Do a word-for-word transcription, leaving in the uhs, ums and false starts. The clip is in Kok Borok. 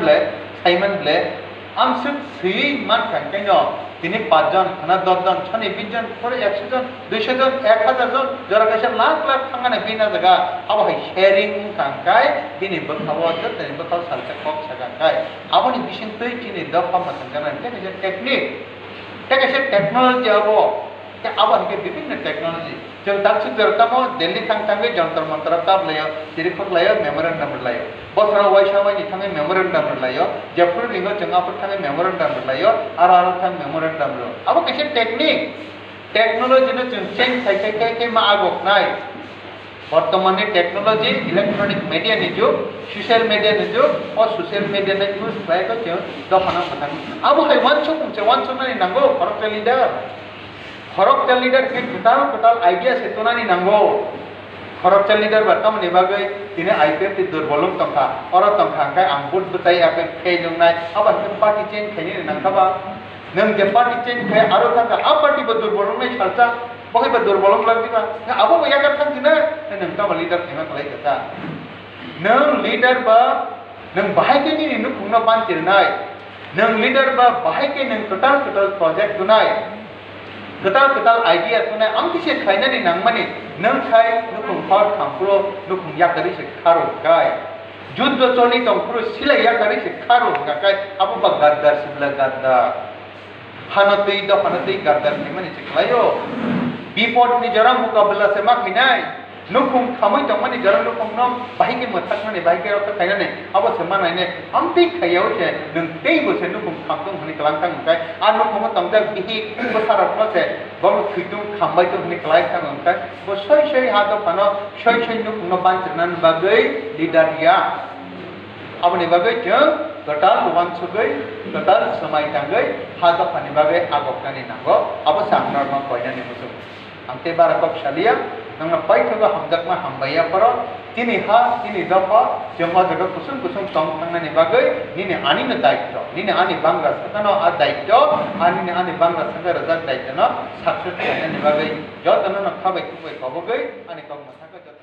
Ble, saiman ble, amswk swiwi mankha hwnkhe no, tini pach jon, khana dos jon, soni bis jon, pore ekso jon, duiso jon, ek hajar jon, jora kaisa lakh lakh thangmani bini jaga, abo hai sharing wngkha hwnkhe, bini bwkhao, jotoni bwkhao salsa kok saka hwnkhe, aboni bisingtwi chini dopha mwthangjaknai, tei kaisa technique, tei kaisa technology abo, tei abo hwnkhe bibinno technology. Chwng takswk jora tamo Delhi thang thangwi Jantar Mantar o kap laio, chirikhok laio, memorandum rwlaio. Bosoro waisa waini thangwi memorandum rwlaio, jephru ringo chwng aphuru thangwi memorandum rwlaio, aro aro thang memorandum rw. Abo kaisa technique. Technology no chwng change khai khai khai khai ma agoknai. Bortomani technology, electronic media ni jug, social media ni jug, o social media no use khlai khe chwng dophano mwthang. Abo hai uansuk mungse uansuknani nango khoroksa leader. Khoroksa leader khe kwtal kwtal idea se tonani nango. Khoroksa leader ba tamoni bagwi tini I P F T durbol wng tongkha, oro tongkha hwnkhe ang vote bwchai ya khe fail wngnai, abo hwnkhe party change khainani nangkha ba? Nwng je party change khai aro thangkha, a party bo durbol wngnai salsa, bo hai ba durbol wng lak diba? Abo bo yakarthang sinai, nwng tamo leader khaima kwlai kha ta? Nwng leader ba Nwng bahai khe nini nukhungno banchirnai, nwng leader ba bahai khe nwng kwtal kwtal project tunai, kwtal kwtal idea tunai, ang kisa khlainani nangmani, nwng khai nukhung hor khamphuru nukhung yakarwi se kharo hwnkhe, juddo choli tongphuru silai yakarwi se kharo hwnkhe, abo ba gaddar sibla gaddar. Hano twi dophano twi gaddar khaimani se khlaio. Bipodni jora mukabela se ma khainai. Nukhung khamwi tongmani jora nukhungno bahai khe mwthaknani, bahai khe rokha khainani, abo se ma nainai. Amtwi khaiya o se nwng teibo se nukhung khamtong hwnwi kwlangthang hwnkhe, a nukhungo tongjak bihik bwsarokno se bono thwitung khambai tong hwnwi kwlai thang hwnkhe, bo soi soi ha dophano soi soi nukhungno banchirnani bagwi leader ya. Aboni bagwi chwng kwtal uansugwi, kwtal swmai tangwi ha dophani bagwi agoknani nango, abo se ang norokno koinani muchungo. Ang tei bara kok saliya, nokno paithago hamjakma hambai ya phoro, chini ha, chini dopha, chwng o jaga kusung kusung tong thangnani bagwi nini anino daityo, nini ani bangra sakano a daityo, a nini ani bangra saka rwjak daityono success khlainani bagwi jotono no khabai khukbai kobogwi ani kok mwthangkhe joto